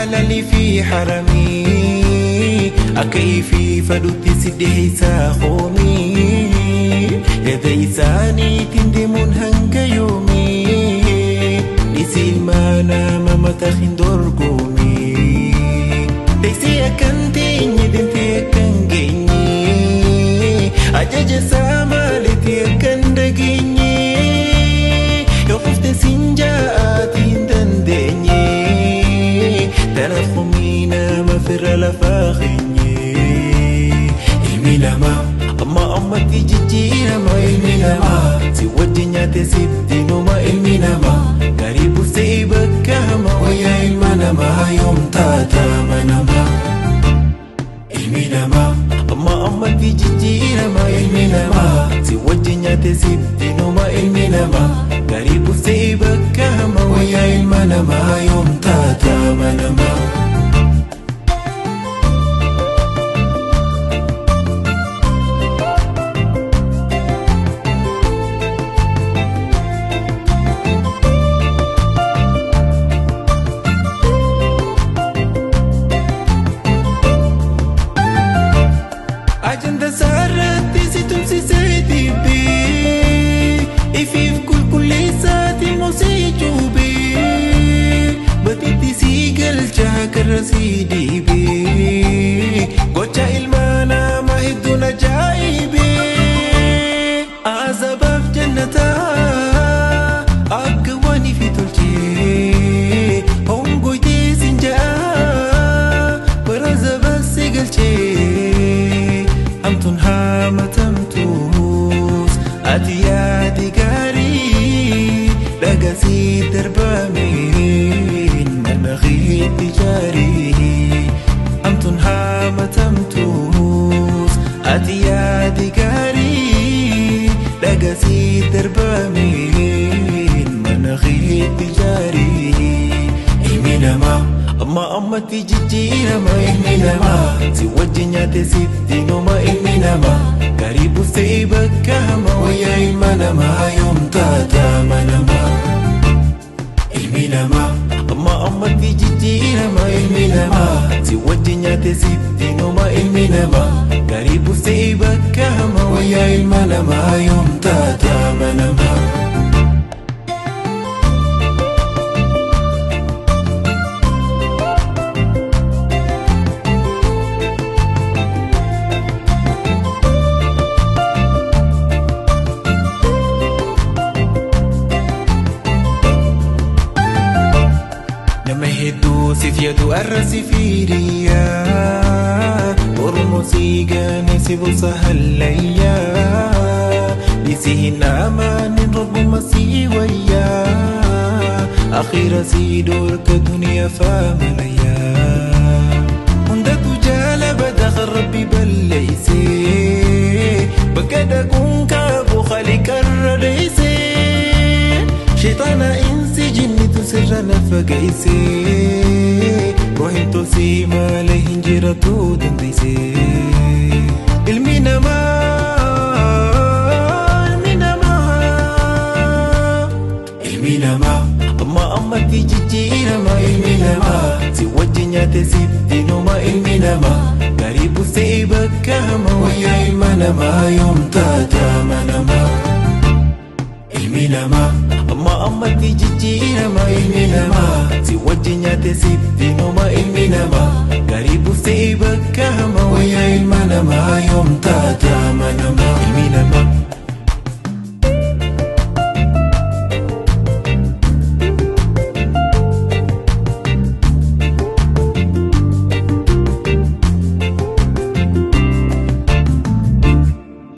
حلالي في حرمي أكيفي فدوتي سديسا خومي يديساني تندمون هنك يومي لسي المانا ما تخين درقومي ديسي أكنتيني دنتي أكنجيني أجاج سامالتي أكندقيني يوقفت سنجاتي دندني تنفخمينا ما فر لفاخيني ilmi namaa amma ammatti jijjiirama ilmi namaa si wajjin nyaate sitti numa ilmi namaa gaarii buusee bakka hamaa wayyaa ilma namaa yoom taata manamaa ilmi namaa amma ammatti jijjiirama ilmi namaa si wajjin nyaate sitti numa ilmi namaa gaarii buusee bakka hamaa wayyaa ilma namaa yoom taata manamaa. Ajanda sarratti si tumsisee dibbee ifiif qulqulleessaati mosee cuubee batitti si galchaa karra si deebee gocha ilma namaa hedduun ajaa'ibee azabaaf jannataa akka waan ifi tolchee hongoytee sin ja'a bara zabaaf si galchee. Hamtuun hamatamtuus ati yaadi gaarii dhagasii darbameen mana keetti jaarii. Hamtuun hamatamtuus ati yaadi gaarii dhagasii darbameen mana keetti jaarii. Ilmi namaa amma ammatti jijjiirama ilmi namaa si wajjin nyaate sitti numa ilmi namaa gaarii buusee bakka hamaa wayyaa ilma namaa yoom taata manamaa ilmi namaa amma ammatti jijjiirama ilmi namaa si wajjin nyaate sitti numa ilmi namaa gaarii buusee bakka hamaa wayyaa ilma namaa yoom taata manamaa. Nama hedduu siif yaadu arra si fiiriyaa Oromoo si gane si buusa hallayyaa Dhiisi hin amaanin rabbuma si wayyaa Akhiira si dhorka duniyaa faamalayyaa Hundatu jaala bada rabbi balleessee Bakka dhaquun kaabu khaliqarra dheessee Shayxaana insi jinnitu sirra lafa geessee Ruuhin tolsii malee hin jiraatu dandeessee Ilmi namaa ilmi namaa ilmi namaa amma ammatti jijjiirama ilmi namaa si wajjin nyaate sitti numa ilmi namaa gaarii buusee bakka hamaa wayyaa ilma namaa yoom taata manamaa ilmi namaa amma ammatti jijjiirama ilmi namaa si wajjin nyaate sitti numa ilmi namaa gaarii buusee bakka hamaa wayyaa ilma namaa yoom